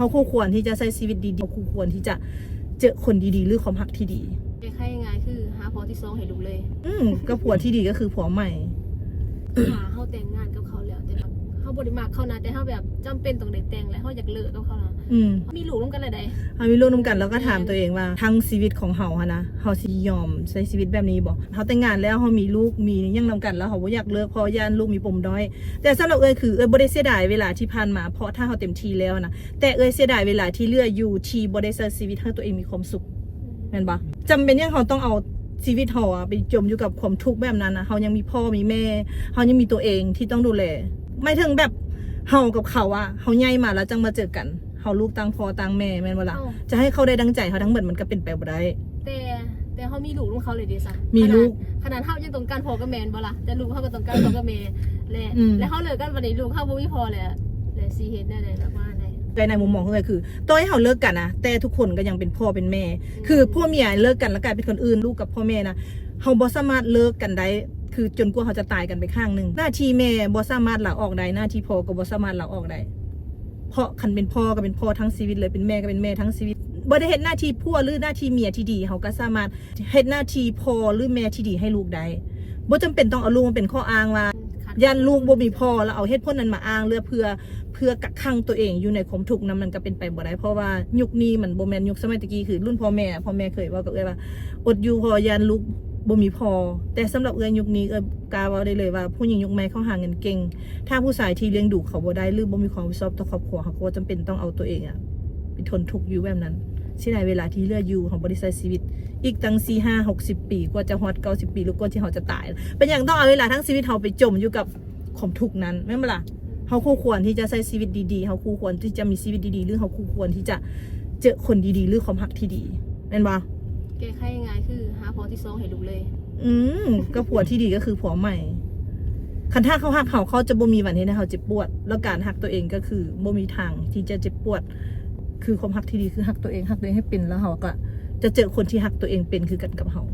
ເຮົາຄູ່ຄວນທີ່ຈະໃຊ້ຊີວິດດີໆ ເຮົາຄູ່ຄວນທີ່ຈະເຈີຄົນດີໆ ຫຼື ຄວາມຮັກທີ່ດີ. ແກ້ໄຂງ່າຍໆ ຄືຫາພໍ່ທີ່ສອງໃຫ້ລູກເລີຍ. ອືມ ກັບຜົວທີ່ດີກໍຄືຜົວໃໝ່. ຖ້າເຮົາແຕ່ງງານກັບເຂົາແລ້ວ ແຕ່ວ່າເຮົາບໍ່ໄດ້ມັກເຂົານະ ແຕ່ເຮົາແບບຈຳເປັນຕ້ອງໄດ້ແຕ່ງ ແລ້ວເຮົາຢາກເລີກກັບເຂົານະ. ອືມ ເຮົາມີລູກນຳກັນແລ້ວໃດ໋. ເຮົາມີລູກນຳກັນ ແລ້ວກໍຖາມຕົວເອງວ່າ ທັງຊີວິດຂອງເຮົາຫັ້ນນະ ເຮົາຊິຍອມໃຊ້ຊີວິດແບບນີ້ບໍ່? ເຮົາແຕ່ງງານແລ້ວ ເຮົາມີລູກ ມີຫຍັງນຳກັນ ແລ້ວເຮົາບໍ່ຢາກເລີກ ເພາະຢ້ານລູກມີປົມດ້ອຍ. ແຕ່ສຳລັບເອື້ອຍ ຄືເອື້ອຍບໍ່ໄດ້ເສຍດາຍເວລາທີ່ຜ່ານມາ ເພາະຖ້າເຮົາເຕັມທີ່ແລ້ວນະ ແຕ່ເອື້ອຍເສຍດາຍເວລາທີ່ເຫຼືອຢູ່ ທີ່ບໍ່ໄດ້ໃຊ້ຊີວິດໃຫ້ຕົວເອງມີຄວາມສຸກ ແມ່ນບໍ່? ຈຳເປັນຫຍັງເຮົາຕ້ອງເອົາຊີວິດເຮົາອະໄປຈົມຢູ່ກັບຄວາມທຸກແບບນັ້ນນະ? ເຮົາຍັງມີພໍ່ມີແມ່ ເຮົາຍັງມີຕົວເອງທີ່ຕ້ອງດູແລ. ໝາຍເຖິງແບບເຮົາກັບເຂົາອະ ເຮົາໃຫຍ່ມາແລ້ວຈັ່ງມາເຈີກັນ ເຮົາລູກຕ່າງພໍ່ຕ່າງແມ່ ແມ່ນບໍ່ລະ? ເອົ້າ ຈະໃຫ້ເຂົາໄດ້ດັ່ງໃຈເຮົາທັງໝົດ ມັນກໍເປັນໄປບໍ່ໄດ້. ແຕ່ ແຕ່ເຮົາມີລູກນຳເຂົາເລີຍເດຊະ? ມີລູກ ຂະໜາດ ຂະໜາດເຮົາຍັງຕ້ອງການພໍ່ກັບແມ່ ແມ່ນບໍ່ລະ? ແຕ່ລູກເຮົາກໍຕ້ອງການພໍ່ກັບແມ່ ແລະ ອືມ ແລະ ເຮົາເລີກກັນ ບັດນີ້ລູກເຮົາບໍ່ມີພໍ່ແລ້ວ ແລະ ຊິເຮັດແນວໃດລະ ປະມານໃດ? ແຕ່ໃນມຸມມອງຂອງເອື້ອຍ ຄື ຕໍ່ໃຫ້ເຮົາເລີກກັນນະ ແຕ່ທຸກຄົນກໍຍັງເປັນພໍ່ເປັນແມ່. ອືມ ຄືຜົວເມຍເລີກກັນ ແລ້ວກາຍເປັນຄົນອື່ນ ລູກກັບພໍ່ແມ່ນະ ເຮົາບໍ່ສາມາດເລີກກັນໄດ້ ຄືຈົນກວ່າເຮົາຈະຕາຍກັນໄປຂ້າງໜຶ່ງ. ໜ້າທີ່ແມ່ບໍ່ສາມາດລາອອກໄດ້ ໜ້າທີ່ພໍ່ກໍບໍ່ສາມາດລາອອກໄດ້ ເພາະຄັນເປັນພໍ່ກໍເປັນພໍ່ທັງຊີວິດເລີຍ ເປັນແມ່ກໍເປັນແມ່ທັງຊີວິດ. ບໍ່ໄດ້ເຮັດໜ້າທີ່ຜົວ ຫຼື ໜ້າທີ່ເມຍທີ່ດີ ເຮົາກໍສາມາດເຮັດໜ້າທີ່ພໍ່ ຫຼື ແມ່ທີ່ດີໃຫ້ລູກໄດ້. ບໍ່ຈຳເປັນຕ້ອງເອົາລູກມາເປັນຂໍ້ອ້າງວ່າ ອືມ ຢ້ານລູກບໍ່ມີພໍ່ ແລ້ວເອົາເຫດຜົນນັ້ນມາອ້າງ ເພື່ອ ເພື່ອ ເພື່ອກັກຂັງຕົວເອງຢູ່ໃນຄວາມທຸກນຳ ມັນກໍເປັນໄປບໍ່ໄດ້. ເພາະວ່າຍຸກນີ້ມັນບໍ່ແມ່ນຍຸກສະໄໝແຕ່ກີ້ ຄືລຸ້ນພໍ່ແມ່ ພໍ່ແມ່ເຄີຍເວົ້າກັບເອື້ອຍວ່າ ອົດຢູ່ ເພາະຢ້ານລູກບໍ່ມີພໍ່. ແຕ່ສຳລັບເອື້ອຍຍຸກນີ້ ເອື້ອຍກ້າເວົ້າໄດ້ເລີຍວ່າ ຜູ້ຍິງຍຸກໃໝ່ເຂົາຫາເງິນເກັ່ງ ຖ້າຜູ້ຊາຍທີ່ລ້ຽງດູເຂົາບໍ່ໄດ້ ຫຼື ບໍ່ມີຄວາມຮັບຜິດຊອບຕໍ່ຄອບຄົວ ເຂົາກໍຈຳເປັນຕ້ອງເອົາຕົວເອງອະໄປທົນທຸກຢູ່ແບບນັ້ນ. ເສຍດາຍເວລາທີ່ເຫຼືອຢູ່ ເຮົາບໍ່ໄດ້ໃຊ້ຊີວິດອີກຕັ້ງສີ່ ຫ້າ ຫົກສິບປີ ກວ່າຈະຮອດເກົ້າສິບປີ ຫຼື ກວ່າທີ່ເຮົາຈະຕາຍ. ເປັນຫຍັງຕ້ອງເອົາເວລາທັງຊີວິດເຮົາໄປຈົມຢູ່ກັບຄວາມທຸກນັ້ນ ແມ່ນບໍ່ລະ? ເຮົາຄູ່ຄວນທີ່ຈະໃຊ້ຊີວິດດີໆ ເຮົາຄູ່ຄວນທີ່ຈະມີຊີວິດດີໆ ຫຼື ເຮົາຄູ່ຄວນທີ່ຈະເຈີຄົນດີໆ ຫຼື ຄວາມຮັກທີ່ດີ ແມ່ນບໍ່? ແກ້ໄຂງ່າຍໆ ຄືຫາພໍ່ທີ່ສອງໃຫ້ລູກເລີຍ. ອືມ ກັບຜົວທີ່ດີກໍຄືຜົວໃໝ່. ຄັນຖ້າເຂົາຮັກເຮົາ ເຂົາຈະບໍ່ມີວັນເຮັດໃຫ້ເຮົາເຈັບປວດ. ແລ້ວການຮັກຕົວເອງກໍຄືບໍ່ມີທາງທີ່ຈະເຈັບປວດ. ຄືຄວາມຮັກທີ່ດີ ຄືຮັກຕົວເອງ ຮັກຕົວເອງໃຫ້ເປັນ ແລ້ວເຮົາກໍຈະເຈີຄົນທີ່ຮັກຕົວເອງເປັນຄືກັນກັບເຮົາ.